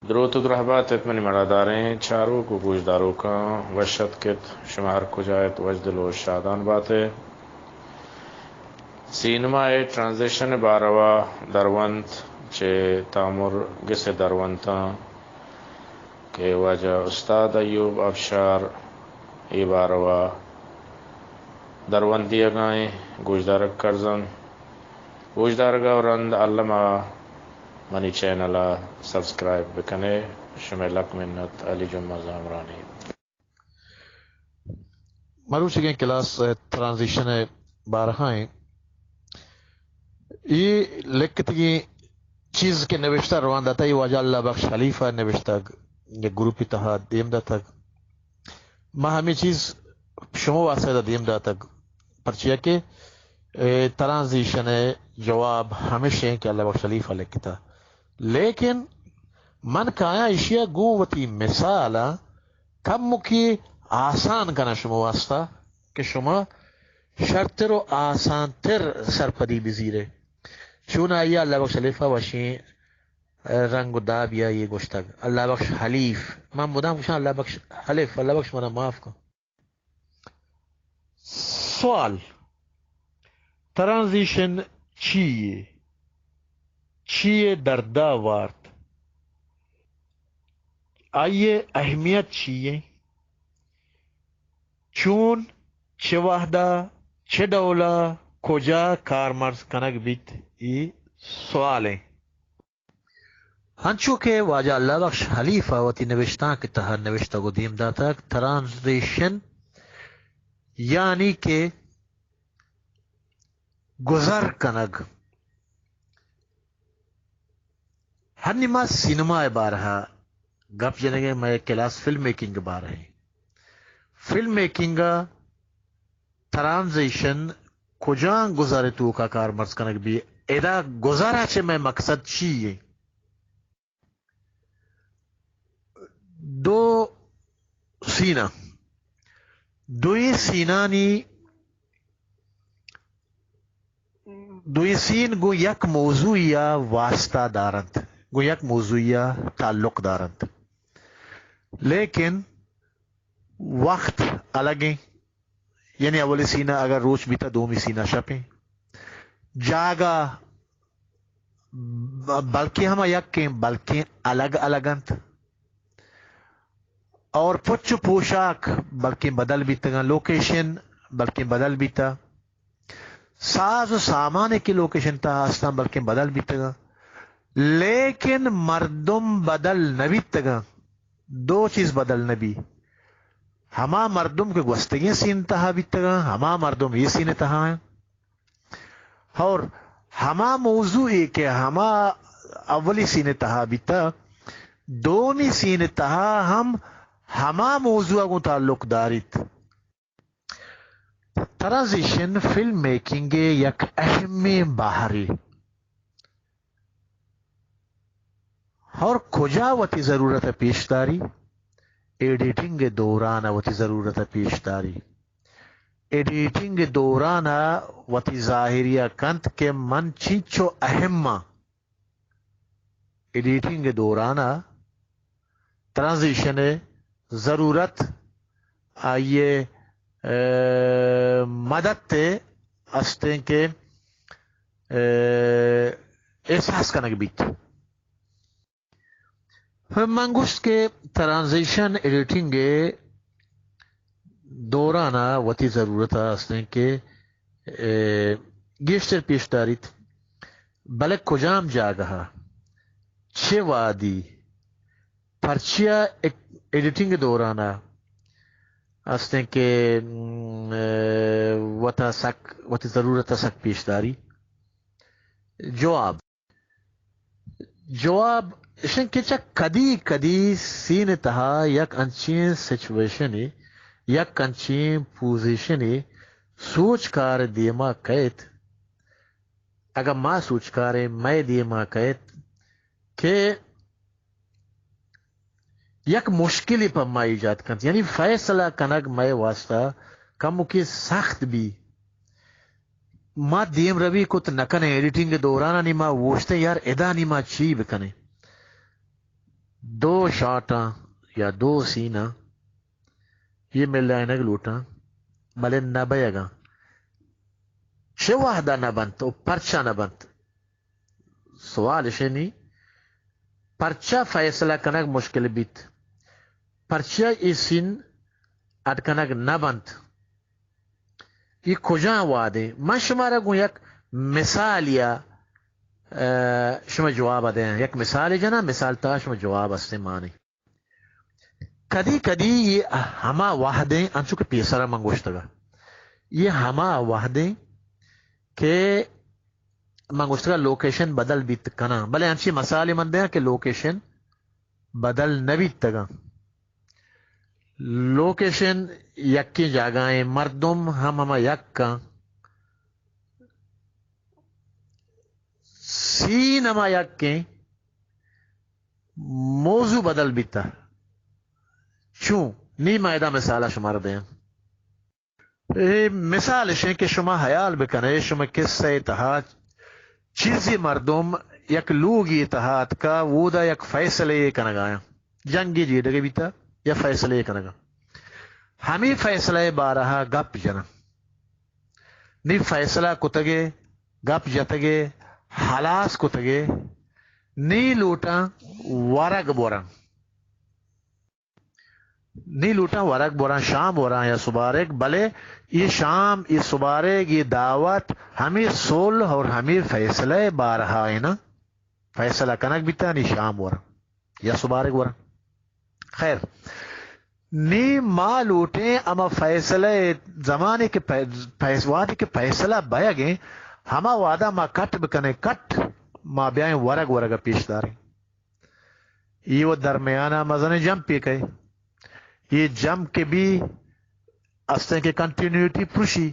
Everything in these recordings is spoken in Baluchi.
دروت ءُ درہبات ات منی مڑاداریں چاروک ءُ گوشداروکاں، وش اتک ات، شما ہر کجا ات وشدل ءُ شادان بات ات۔ سینما ءِ ٹرانزیشن ءِ باروا درونت چہ تامر گس ءِ درونتاں کہ واجہ استاد ایوب آبشار اے باروا درونت دیگا ایں، گوشدارگ کرزن۔ گوشدارگا ءُ رند الما منی چینل ءَ سبسکرائب بکنے۔ شمئے لک منت۔ علی جمعہ زامرانی۔ مروچیگیں کلاس ءِ ترانزیشن ءِ بارہا ایں۔ اے لکتگیں چیز کہ نوشتہ روان داتہ، اے واجہ اللہ بخش حلیف ءَ نوشتگ، یک گروپی تہا دیم داتگ۔ ما ہمے چیز شما واسطہ ادا دیم داتگ، پرچیا کہ، اے، ترانزیشن ءِ جواب ہمیش ایں کہ اللہ بخش حلیف ءَ لکتہ۔ لیکن من کایاں ایشی ءَ گوں وتی مثالاں کمکے آسان کناں شما واسطہ کہ شما شرتر ءُ آسانتر سرپدی بزیرے۔ چون آئی ءَ اللہ بخش حلیف ءَ وشیں رنگ ءُ دابی ءَ اے گوشتگ۔ اللہ بخش حلیف۔ من مدام گوشاں اللہ بخش حلیف، اللہ بخش منا معاف کن۔ سوال، ترانزیشن چی یے؟ چی یے دردا وارت؟ آئی ءِ اہمیت چی یے؟ چون، چہ وہدا، چہ ڈولا، کجا کارمرز کنگ بیت؟ اے سوال ایں۔ انچو کہ واجہ اللہ بخش حلیف ءَ وتی نبشتانک ءِ تہا نوشتگ ءُ دیم داتگ، ترانزیشن یعنی کہ گزر کنگ۔ ہنی ما سینما ءِ بارہا گپ جنگ ءَ، مئے کلاس فلم میکنگ ءِ بارہ ایں۔ فلم میکنگ ءَ ترانزیشن کجام گزر ءِ توکا کارمرز کنگ بی؟ ادا گزر ءَ چہ مئے مقصد چی ایں؟ دو سین ءَ، دوئیں سینانی، دوئیں سین گوں یک موضوعی ءَ واسطہ دارنت، گوں یک موضوعی ءَ تعلق دارنت، لیکن وخت الگ ایں۔ یعنی اولی سین ءَ اگر روچ بیتہ، دومی سین ءَ شپ ایں۔ جاگہ ب-، بلکیں ہما یک ایں، بلکیں الگ الگ انت۔ اور پچ ءُ پوشاک بلکیں بدل بیتگاں، لوکیشن بلکیں بدل بیتہ، ساز ءُ سامان کہ لوکیشن تہا ہستاں بلکیں بدل بیتگاں، لیکن مردم بدل نہ بیتگاں۔ دو چیز بدل نہ بی۔ ہما مردم کہ گوستگیں سین تہا بیتگاں، ہما مردم اے سین تہا ایں۔ اور ہما موضوع اے کہ ہما اولی سین تہا بیتہ، دومی سین تہا ہم ہما موضوع گوں تعلق داریت۔ ترانزیشن فلم میکنگ ءِ یک اہمیں بہرے۔ اور کجا وتی ضرورت ءَ پیش داری؟ ایڈیٹنگ ءِ دوران ءَ وتی ضرورت ءَ پیش داری۔ ایڈیٹنگ ءِ دوران ءَ وتی ظاہری ءَ کنت کہ من چینچو اہم آں۔ ایڈیٹنگ ءِ دوران ءَ ترانزیشن ءِ ضرورت، آئی ءِ، اے، مدت ءِ استیں کہ، اے، احساس کنگ بیت۔ من گوشت کہ ترانزیشن ایڈیٹنگ ءِ دوران ءَ وتی ضرورت ءَ استیں کہ، اے، گیشتر پیش داریت، بلے کجام جاگہ ءَ، چہ وہدی، پرچیا ایک-، ایڈیٹنگ ءِ دوران ءَ استیں کہ، م، اے، وتا سک، وتی ضرورت ءَ سک پیش داری؟ جواب۔ جواب اش انت کہ چہ کدی کدی سین ءِ تہا یک انچیں سچویشنے، یک انچیں پوزیشنے سوچکار ءِ دیما کئیت، اگاں ما سوچکاریں، مئے دیما کئیت کہ یک مشکلے پہ ما ایجاد کنت، یعنی فیصلہ کنگ مئے واسطہ کموکے سخت بی۔ ما دیم روی کت نہ کنیں، ایڈیٹنگ ءِ دوران ءَ نی ما اوشتیں یار ادا نی ما چی بکنیں۔ دو شاٹاں یا دو سیناں یہ ملائینگ لوٹاں، بلے نہ بئیگاں۔ چہ وہدا نہ بنت و پرچا نہ بنت؟ سوال اشے نی، پرچا فیصلہ کنگ مشکل بیت؟ پرچا اے سین اڈ کنگ نہ بنت؟ اے کجام وہدے؟ من شمارا گوں یک مثالیا، اه، شما جواب دیاں۔ یک مثال جناں، مثال تہا شما جواب استیں مانی۔ کدی کدی یہ ہما وہدیں، انچو کہ پیسرا من گوشتگا، یہ ہما وہدیں کہ من گوشتگا لوکیشن بدل بیت کناں، بلے انچی مثالے من دیاں کہ لوکیشن بدل نہ بیتگاں۔ لوکیشن یکیں جاگہیں، مردم ہم ہما یکاں، سین ہما یکیں، موضوع بدل بیتا۔ چون؟ نی ما ادا مثالا شمارا دیاں۔ اے مثال اشیں کہ شما حیال بکنے، شما قصہ ء تہا چیزی مردم یک لوگی تہا اتکا، اودا یک فیصلے کنگایاں، جنگی جیڑگے بیتا یا فیصلے کنگا، ہمیں فیصلہ بارہا گپ جناں۔ نی فیصلہ کتگے، گپ جتگے، ہلاس کتگے، نی لوٹاں ورگ بوراں۔ نی لوٹاں ورگ بوراں، شام وراں یا سبارگ، بلے یہ شام، یہ سبارگ، یہ دعوت ہمیں صلح اور ہمیں فیصلہ بارہا ہے نا، فیصلہ کنگ بیتا نی شام وراں یا سبارگ وراں۔ خیر، نی ما لوٹیں ہما فیصلہ زمانے کہ فیص-، وہدے کہ فیصلہ بیگیں، ہما وہدا ما کٹ بکنیں، کٹ ما بیائیں ورگ ورگ پیش داریں۔ یہ و درمیانا مزنیں جمپے کئے۔ یہ جمپ کہ بی استیں کہ کنٹینیوٹی پرشی۔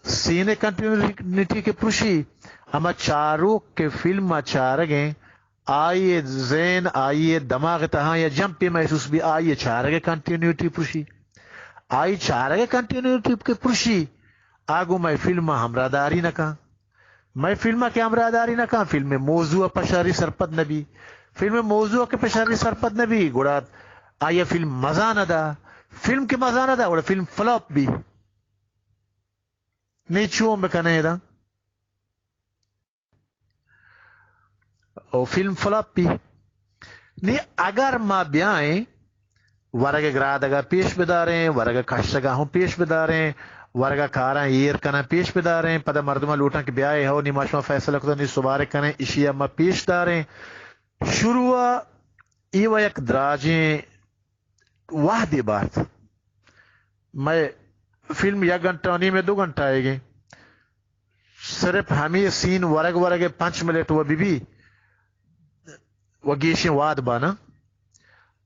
سین کنٹینیوٹی کہ پرشی، ہما چاروک کہ فلم ء چارگیں، آئی ذہن، آئی دماغ تہا یا جمپے محسوس بی، آئی چارگ کنٹینیوٹی پرشی۔ آئی چارگ کنٹینیوٹی کہ پرشی، آ گوں مئے فلم ء ہمراہ داری نہ کن۔ مئے فلم ء کہ ہمراہ داری نہ کن، فلم ء موضوع ء پہ شری سرپد نہ بی۔ فلم ء موضوع ء کہ پہ شری سرپد نہ بی، گڑا آئی ء فلم مزہ نہ دا۔ فلم کہ مزہ نہ دا، گڑا فلم فلاپ بی۔ نی چون بکنیں ادا؟ او فلم فلاپ بی۔ نی اگر ما بیائیں ورگ گرادگا پیش بداریں، ورگ کشگا ہوں پیش بداریں، ورگ کاراں ایر کناں پیش بداریں، پدا مردماں لوٹاں کہ بیائے ہو، نی ما شما فیصلہ کتا، نی سبارگ کنیں، اشی ما پیش داریں۔ شروع ای و یک دراجیں وہدے بارت۔ مئے فلم یک گھنٹہ و نیم ء دو گھنٹہ آئیگیں۔ صرف ہمے سین ورگ ورگ ء پنچ منٹ و بہ بی و گیشیں وہد با نا۔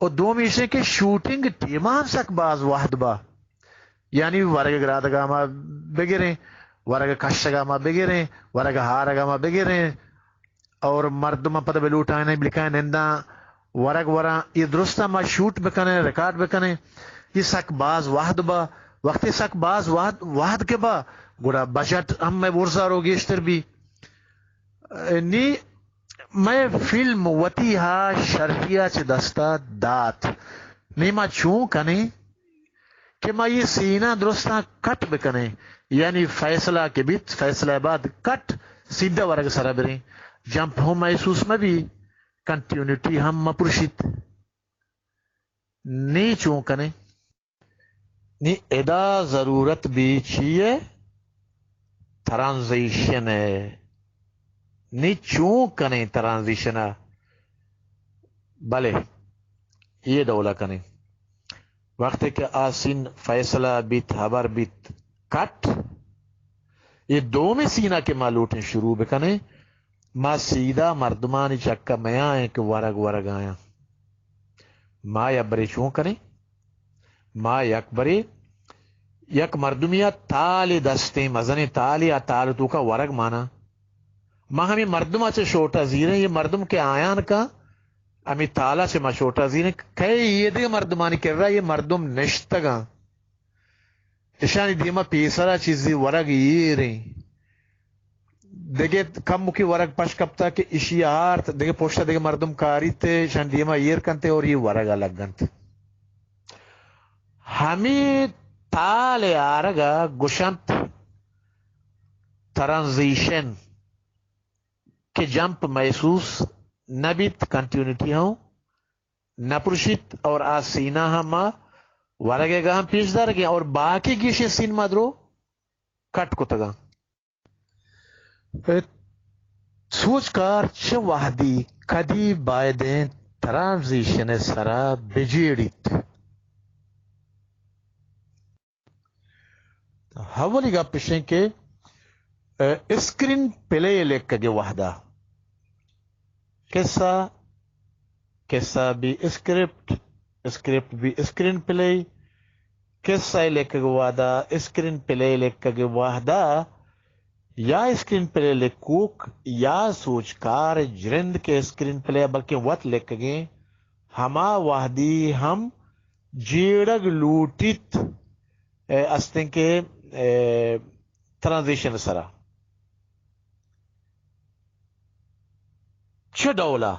و دومی ایشیں کہ شوٹنگ ٹیمان سک باز وہد با۔ یعنی ورگ گرادگا ما بگریں، ورگ کشگا ما بگریں، ورگ ہارگا ما بگریں، اور مردم پتہ بلوٹائیں بلکائیں ننداں ورگ وراں، یہ درستاں ما شوٹ بکنیں، ریکارڈ بکنیں، یہ سک باز وہد با۔ وقتی سک باز وہد، وہد کہ با، گڑا بجٹ ہم مئے برزا رو گیشتر بی۔ نی مئے فلم وتی ہا شرحیا چہ دستا دات۔ نی ما چون کنیں؟ کہ ما یہ سیناں درستاں کٹ بکنیں، یعنی فیصلہ کہ بیت، فیصلہ بعد کٹ، سیدھا ورگ سرا بریں، جمپ ہم محسوس مہ بی، کنٹینیوٹی ہم مہ پرشیت۔ نی چون کنیں؟ نی ادا ضرورت بی چیئے؟ ترانزیشن ء۔ نی چون کنیں ترانزیشن ء؟ بلے، یہ ڈولا کنیں۔ وقتی کہ آ سین فیصلہ بیت، ہبر بیت، کٹ، یہ دومی سینا کہ ما لوٹیں شروع بکنیں، ما سیدھا مردمانی چکا میائیں کہ ورگ ورگ آیاں۔ ما یک برے چون کنیں؟ ما یک برے یک مردمی ء تالے دستیں، مزنیں تالے، آ تال توکا ورگ مانا۔ ما ہمیں مردم ء چہ شوٹا زیریں، یہ مردم کہ آیان کا، ہمیں تالا چہ ما شوٹا زیریں، کئے یہ دگہ مردمانی کرا یہ مردم نشتگاں۔ اشانی دیما پیسرا چیزی ورگ ایریں۔ دگہ کمکے ورگ پش کپتا کہ اشی آرت، دگہ پشتا دگہ مردم کاریت، شان دیما ایر کنت اور یہ ورگا لگنت۔ ہمے تال آرگا گشنت ٹرانزیشن کہ جمپ محسوس نہ بیت، کنٹینیوٹی ہوں نہ پرشیت اور آ سینا ہم ما ورگے گا ہم پیش دارگیں اور باقی گیشیں سین ما درو کٹ کتگاں۔ سوچکار چہ وہدی کدی بایدیں ٹرانزیشن سرا بجیڑیت؟ اولی گپ اشیں کہ، ء، اسکرین پلے لکھگے وہدا کسہ، کسہ بی اسکرپٹ، اسکرپٹ بی اسکرین پلے، کسہ لکھگے وہدا، اسکرین پلے لکھگے وہدا یا اسکرین پلے لکھوک یا سوچکار جرند کہ اسکرین پلے بلکہ وت لکھگیں، ہما وہدی ہم جیڑگ لوٹیت، اے، استیں کہ، اے، ٹرانزیشن سرا چہ ڈولا؟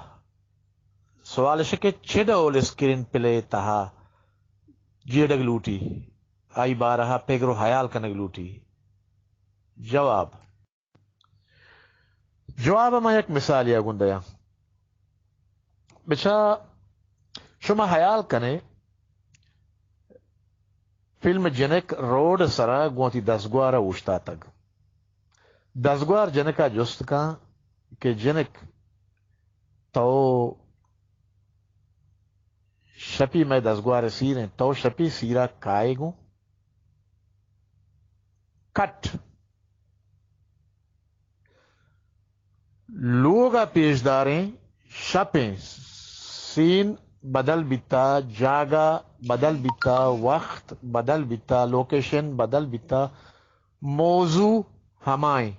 سوال اش کہ چہ ڈول اسکرین پلے تہا جیڑگ لوٹی، آئی بارہا پگر و حیال کنگ لوٹی؟ جواب۔ جواب ء من یک مثالے ء گوں دیاں۔ بچا شما حیال کنے، فلم جنک روڈ سرا گوں وتی دزگوار ء اوشتاتگ۔ دزگوار جنک ء جست کن کہ جنک، تو شپی مئے دزگوار ء سیر انت، تو شپی سیرا کائے گوں؟ کٹ۔ لوگ ء پیش داریں، شپیں، سین بدل بیتا، جاگہ بدل بیتا، وخت بدل بیتا، لوکیشن بدل بیتا، موضوع ہمائیں۔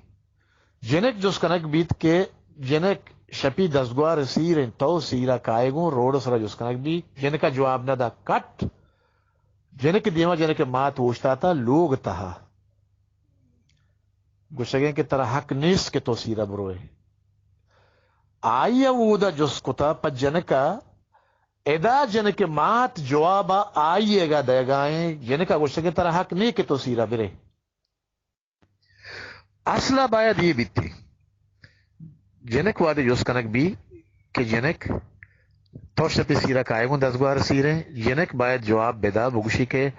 جنک جست کنگ بیت کہ جنک شپی دزگوار سیر انت، تو سیرا کائے گوں؟ روڈ سرا جست کنگ بیت، جنک ء جواب نہ دا، کٹ۔ جنک دیما جنک مات اوشتاتا لوگ تہا۔ گوشگیں کہ ترا حق نیست کہ تو سیرا بروئے۔ آئی ء اودا جست کتا پہ جنک ء، ادا جنک مات جواب ء آئی ء گا دئیگائیں۔ جنک ء گوشگیں ترا حق نیست کہ تو سیرا برے۔ اصل ء باید اے بیتی۔ جنک وہدے جست کنگ بی کہ جنک، تو شپی سیرا کائے گوں دزگوار سیریں؟ جنک باید جواب بدا، بگوشی کہ،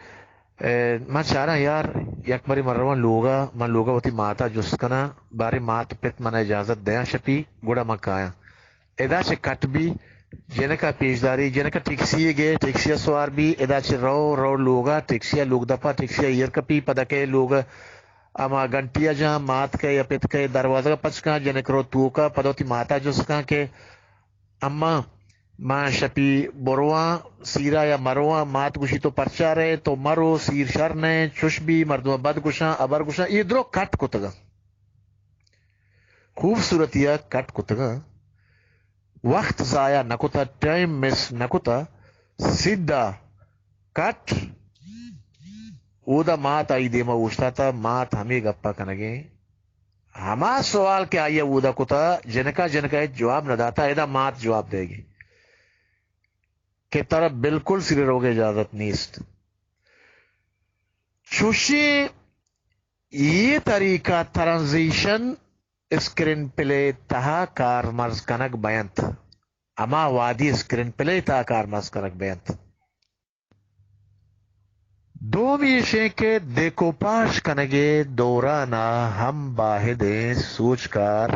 اے، من چاراں یار، یک بری من رواں لوگا، من لوگا وتی ماتا جست کناں، باریں مات پت من اجازت دیاں شپی، گڑا من کایاں۔ ادا چہ کٹ بی، جنکا پیش داری، جنکا ٹیکسی گے، ٹیکسی سوار بی، ادا چہ رو، رو لوگا، ٹیکسی لوگ دپا، ٹیکسی ایر کپی، پدا کئے لوگ ہما گھنٹی ء جاں، مات کئے یا پت کئے دروازگ ء پچ کن، جنک رو توک ء، پدا وتی مات ء جست کن کہ اماں، من شپی برواں سیرا یا مرواں؟ مات گوشی تو پرچا رئے، تو مرو، سیر شر نئے، چش بی، مردم ء بد گوشاں، ابر گوشاں، اے درو کٹ کتگاں۔ خوبصورتی ء کٹ کتگاں۔ وخت ضائع نہ کتہ، ٹائم مس نہ کتہ، سدھا کٹ۔ اودا مات آئی دیما اوشتاتہ، مات ہمے گپا کنگیں۔ ہما سوال کہ آئی ء اودا کتہ، جنکا، جنکا ہچ جواب نہ داتہ، ادا مات جواب دئیگی کہ ترا بالکل سیرے روگ ء اجازت نیست۔ چوشیں اے طریقہ ٹرانزیشن اسکرین پلے تہا کارمرز کنگ بینت۔ ہما وہدی اسکرین پلے تہا کارمرز کنگ بینت۔ دومی ایشیں کہ دیکوپاژ کنگے دورانا ہم باہدیں سوچکار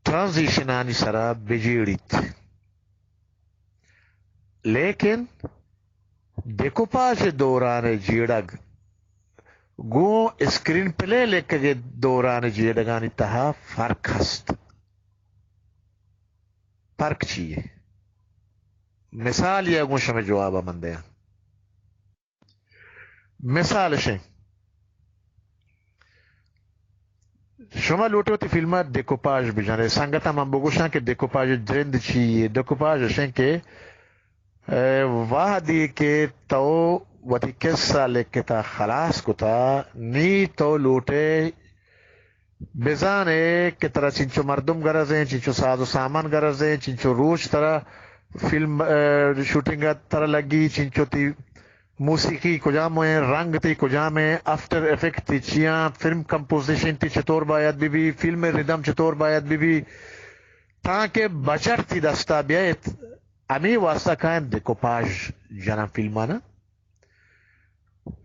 ٹرانزیشنانی سرا بجیڑیت۔ لیکن دیکوپاژ دوران جیڑگ گوں اسکرین پلے لکھگے دوران جیڑگانی تہا فرق ہست۔ فرق چی ہے؟ مثال یا گوں شمے جواب من دیاں۔ مثال شے، شما لوٹے وتی فلم ء دیکوپاژ بجنے، سنگتاں من بگوشاں کہ دیکوپاژ درند چی یے؟ دیکوپاژ اشیں کہ، اے، وہدی کہ تو وتی قصہ لکھتا خلاص کتا، نی تو لوٹے بزانے کہ ترا چنچو مردم گرز ایں، چنچو ساز و سامان گرز ایں، چنچو روچ ترا فلم، ء، شوٹنگ ء ترا لگی، چنچو تی موسیقی کجام ایں، رنگ تی کجام ایں، آفٹر افیکٹ تی چیاں، فلم کمپوزیشن تی چطور باید بی بی، فلم ردم چطور باید بی بی، تانکہ بجٹ تی دستا بیایت۔ ہمے واسطہ کائیں دیکوپاژ جناں فلمانا۔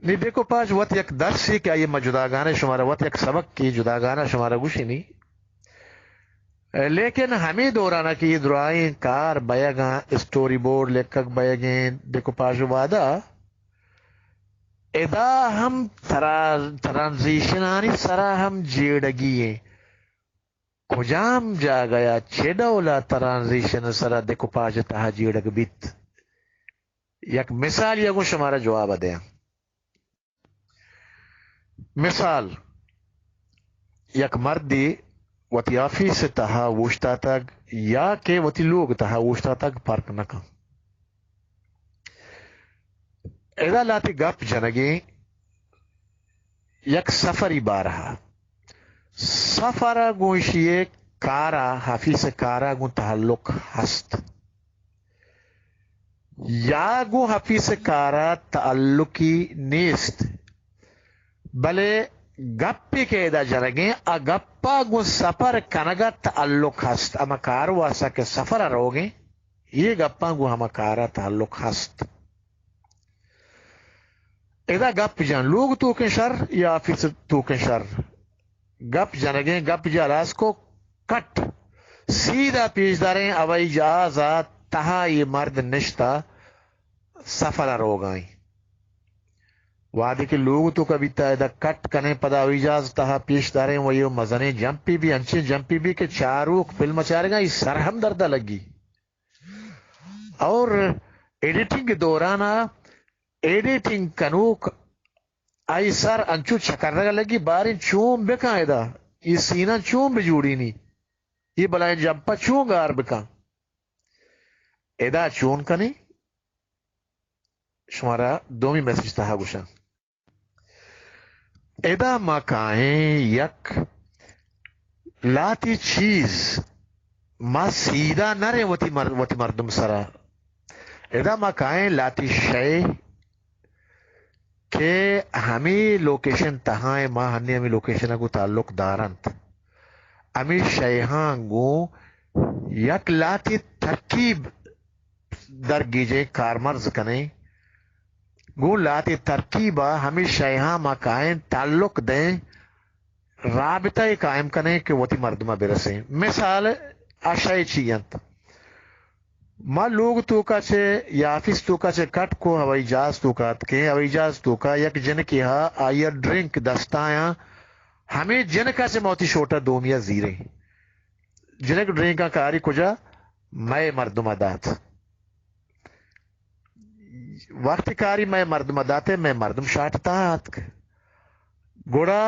نی دیکوپاژ وت یک درسے کہ آئی ما جداگانے شمارا وت یک سبق کہ جداگانا شمارا گوشینی۔ لیکن ہمے دورانا کہ یہ درائیں کار بیگاں، اسٹوری بورڈ لکھگ بیگیں دیکوپاژ وہدا، ادا ہم ترا-، ترانزیشنانی سرا ہم جیڑگی ایں۔ کجام جاگہ ء چہ ڈول ء ترانزیشن ء سرا دیکوپاژ ء تہا جیڑگ بیت؟ یک مثالے ء گوں شمارا جواب ء دیاں۔ مثال، یک مردے وتی آفیس ء تہا اوشتاتگ یا کہ وتی لوگ ء تہا اوشتاتگ، فرق نہ کن۔ ادا لہتے گپ جنگیں یک سفری بارہ ء۔ سفر ء گوں ایشی ء کار ء، آفیس ء کار ء گوں تعلق ہست یا گوں آفیس ء کار ء تعلقی نیست، بلے گپے کہ ادا جنگیں، آ گپ ء گوں سفر کنگ ء تعلق ہست۔ ہما کار واسطہ کہ سفر ء روگیں، یہ گپاں گوں ہما کار ء تعلق ہست۔ ادا گپ جن، لوگ توکیں شر یا آفیس توکیں شر، گپ جنگیں، گپ جی ہلاس کو، کٹ، سیدھا پیش داریں ہوائی جہاز ء تہا یہ مرد نشتا سفر ء روگائیں۔ وہدے کہ لوگ توکا بیتا، ادا کٹ کنیں، پدا ہوائی جہاز تہا پیش داریں، و یہ مزنیں جمپی بھی، انچیں جمپی بھی کہ چاروک فلم چارگا، یہ سر ہم درد لگی۔ اور ایڈیٹنگ دوران ایڈیٹنگ کنوک آئی سر انچو چکرگ لگی، باریں چون بکن ادا، یہ سینہ چون بجوڑینی، یہ بلائیں جمپا چون گار بکن۔ ادا چون کنی؟ شمارا دومی میسج تہا گوشاں۔ ادا ما کائیں یک لہتے چیز، ما سیدھا نہ ریں وتی مر-، وتی مردم سرا۔ ادا ما کائیں لہتے شے کہ ہمے لوکیشن تہا ایں، ما ہنی ہمے لوکیشن کو تعلق دارنت۔ ہمے شیہاں گوں یک لہتے ترکیب درگیجیں، کارمرز کنیں، گوں لہتے ترکیب ء ہمے شیہاں ما کائیں تعلق دیں، رابطہ ء قائم کنیں کہ وتی مردم ء برسیں۔ مثال، آ شے چی انت؟ ما لوگ توکا چہ یا آفیس توکا چہ کٹ کو ہوائی جہاز توکا اتکیں، ہوائی جہاز توکا یک جنکے ہا، آئی ء ڈرنک دستایاں، ہمے جنکا چہ ما وتی شوٹا دومیا زیریں۔ جنک ڈرینکاں کاری کجا؟ مئے مردم ء دات۔ وقتی کاری مئے مردم ء داتے، مئے مردم شاٹ تہا اتک۔ گڑا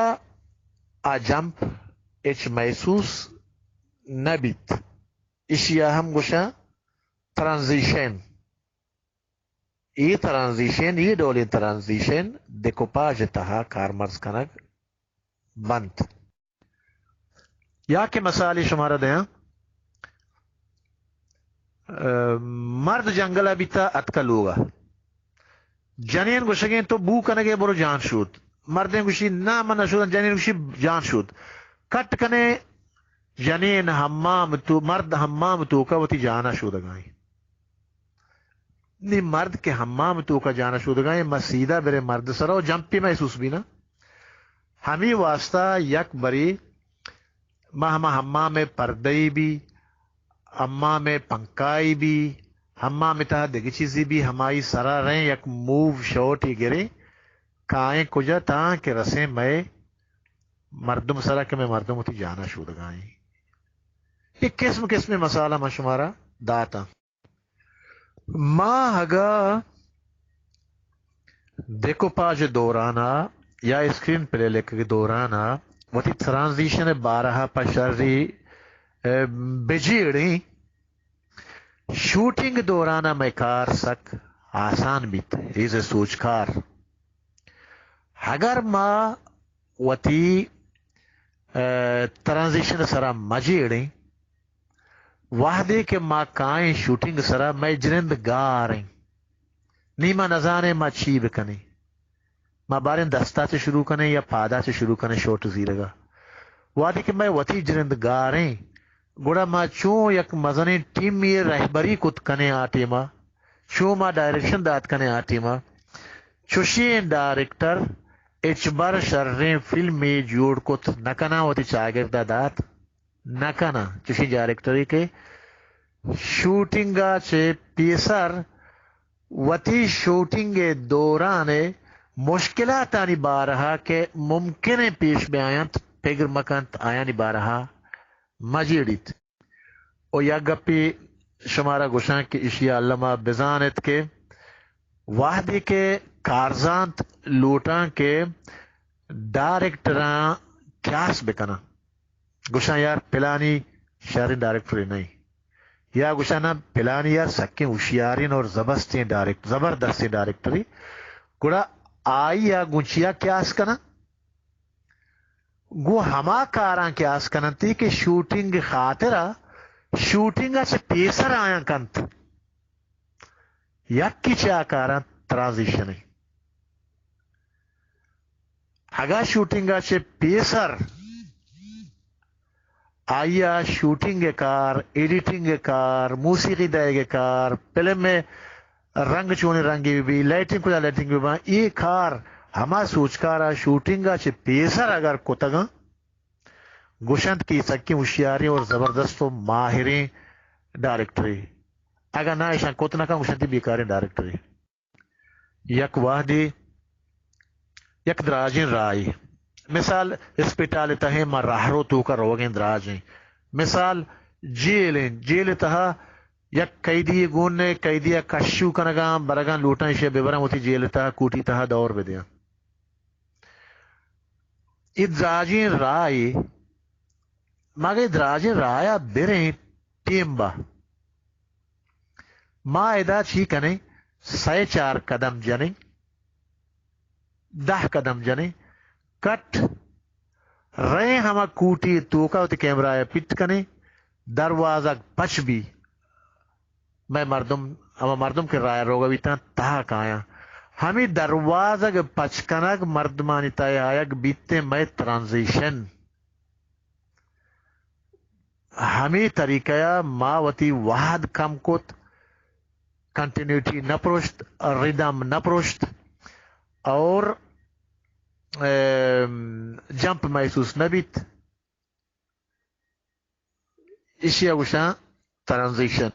آ جمپ ہچ محسوس نہ بیت۔ ایشی ء ہم گوشاں ترانزیشن۔ اے ترانزیشن، اے ڈولیں ترانزیشن دیکوپاژ ء تہا کارمرز کنگ بنت۔ یا کہ مثالے شمارا دیاں، ء، مرد جنگل ء بیتا، اتکا لوگ ء۔ جنین گوشگیں تو بو کنگے، برو جان شود۔ مردین گوشی نا من نہ شوداں۔ جنین گوشی جان شود۔ کٹ کنے، جنین حمام تو، مرد حمام توکا وتی جانا شودگائیں۔ نی مرد کہ حمام توکا جانا شودگائیں، ما سیدھا برے مرد سرا و جمپی محسوس بینا۔ ہمے واسطہ یک برے ما ہما حمام ء پردہ ء بی، حمام ء پنکھا ء بی، حمام ء تہا دگہ چیزے بی، ہمائی سرا رئیں یک موو شاٹ ء گریں، کائیں کجا تاں کہ رسیں مئے مردم سرا کہ مئے مردم وتی جانا شودگائیں۔ اے قسم قسم مثالاں ما شمارا داتاں۔ ما اگاں دیکوپاژ ء دوران ء یا اسکرین پلے لکگ ء دوران ء وتی ترانزیشن ء بارہ ء پہ شری، ء، بجیڑیں، شوٹنگ ء دوران ء مئے کار سک آسان بیت، ہیز ءِ سوجکار۔ اگر ما وتی، ءَ، ترانزیشن ءِ سرا مجیڑیں، وہدے کہ ما کائیں شوٹنگ ءِ سرا، مئے جرند گار ایں، نی ما نزانیں ما چی بکنیں، ما باریں دستا چہ شروع کنیں یا پادا چہ شروع کنیں شوٹ زیرگا۔ وہدے کہ مئے وتی جرند گار ایں، گڑا ما چون یک مزنیں ٹیمے رہبری کت کنیں آ ٹیما، چون ما ڈائریکشن دات کنیں آ ٹیما، چوشیں ڈائریکٹر ہچبر شریں فلمے جوڑ کت نہ کناں، وتی چاگردا دات نہ کناں۔ چوشیں ڈائریکٹرے کہ شوٹنگ ءَ چہ پیسر وتی شوٹنگ ءِ دوران ءِ مشکلاتانی بارہ ءَ کہ ممکن ایں پیش بیاینت، پگر مکنت، آیانی بارہ ءَ مجیڑیت۔ و یک گپے شمارا گوشاں کہ ایشی ءَ الما بزان ات کہ وہدے کہ کارزانت لوٹاں کہ ڈائریکٹراں کیاس بکناں، گوشاں یار پلانی شریں ڈائریکٹرے نہ ایں، یا گوشاں نا پلانی یار سکیں ہوشیاریں اور زبستیں ڈائریکٹ-، زبردستیں ڈائریکٹرے، گڑا آئی ءَ گوں چیا کیاس کناں؟ گوں ہما کاراں کیاس کننتی کہ شوٹنگ خاطرا شوٹنگ ءَ چہ پیسر آیاں کنت۔ یکے چہ آ کاراں ترانزیشن ایں۔ اگاں شوٹنگ ءَ چہ پیسر آئی ءَ شوٹنگ ءِ کار، ایڈیٹنگ ءِ کار، موسیقی دئیگ ءِ کار، فلم ءِ رنگ چونیں رنگے بہ بی، لائٹنگ کجا لائٹنگ بہ باں، اے کار ہما سوجکار ءَ شوٹنگ ءَ چہ پیسر اگر کتگاں، گوشنت کہ اے سکیں ہوشیاریں اور زبردست و ماہریں ڈائریکٹرے۔ اگاں نہ ایشاں کت نہ کن، گوشنت اے بیکاریں ڈائریکٹرے۔ یک وہدے یک دراجیں راہے، مثال اسپتال ءِ تہ ءَ ما راہرو توکا روگیں دراجیں، مثال جیل ایں، جیل ءِ تہ ءَ یک قیدی گون ءَ، قیدی ءَ کشو کنگاں، برگاں، لوٹاں ایشی ءَ ببراں وتی جیل ءِ تہ ءَ، کوٹی تہ ءَ دور بدیاں۔ اے دراجیں راہے، ما اگہ دراجیں راہ ءَ بریں ٹیم با، ما ادا چی کنیں؟ سئے چار قدم جنیں، دہ قدم جنیں، کٹ رئیں ہما کوٹی توکا وتی کیمرہ ءَ فٹ کنیں، دروازگ پچ بی، مئے مردم، ہما مردم کہ راہ ءَ روگا بیتاں، تہا کایاں۔ ہمے دروازگ پچ کنگ مردمانی تہ ءَ آیگ بیتیں مئے ترانزیشن۔ ہمے طریقہ ءَ ما وتی وہد کم کت، کنٹینیوٹی نہ پرشت، ردم نہ پرشت اور، ام، جمپ محسوس نہ بیت۔ ایشی ءَ گوشاں ترانزیشن۔